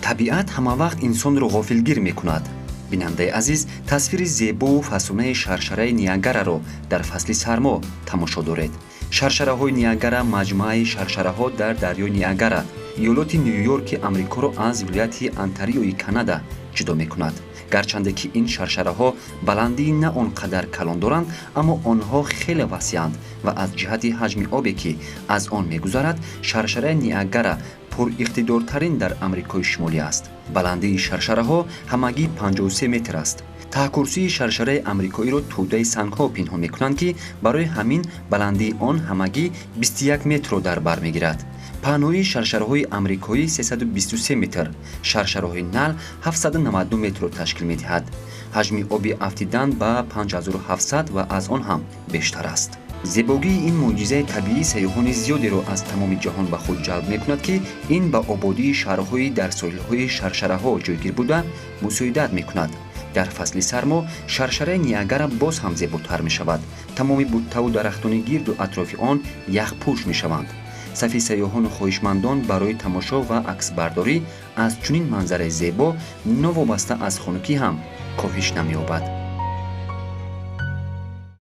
Табиат ҳамавақт инсонро ғофилгир мекунад. Бинандаи азиз, тасвири зебову фасонаи шаршараи Ниагараро дар фасли сармо тамошо доред. Шаршараҳои Ниагара маҷмӯаи шаршараҳо дар дарёи Ниагара иёлоти Ню-Йорки Амрикоро аз вилояти Онтариои Канада ҷудо мекунад. Гарчанде ки ин шаршараҳо баландии на он қадар калон доранд, аммо онҳо хеле васеъанд ва аз ҷиҳати ҳаҷми обе, ки аз он мегузарад, шаршараи Ниагара пуриқтидортарин дар Амрикои Шимолӣ аст. Баландии шаршараҳо ҳамагӣ 53 метр аст. Таҳкурсии шаршараи амрикоиро тӯдаи сангҳо пинҳон мекунанд, ки барои ҳамин баландии он ҳамагӣ 21 метрро дар бар мегирад. Паҳноии шаршараҳои амрикоӣ 323 метр, шаршараҳои нал 792 метрро ташкил медиҳад. Ҳаҷми оби афтидан ба 5700 ва аз он ҳам бештар аст. Зебогии ин мӯъҷизаи табиӣ сайёҳони зиёдеро аз тамоми ҷаҳон ба худ ҷалб мекунад, ки ин ба ободии шаҳрҳои дар соҳилҳои шаршараҳо ҷойгир буда мусоидат мекунад. Дар фасли сармо шаршараи Ниагара боз ҳам зеботар мешавад. Тамоми буттаву дарахтони гирду атрофи он яхпӯш мешаванд. Сафи сайёҳону хоҳишмандон барои тамошо ва аксбардорӣ аз чунин манзараи зебо новобаста аз хунукӣ ҳам коҳиш намеёбад.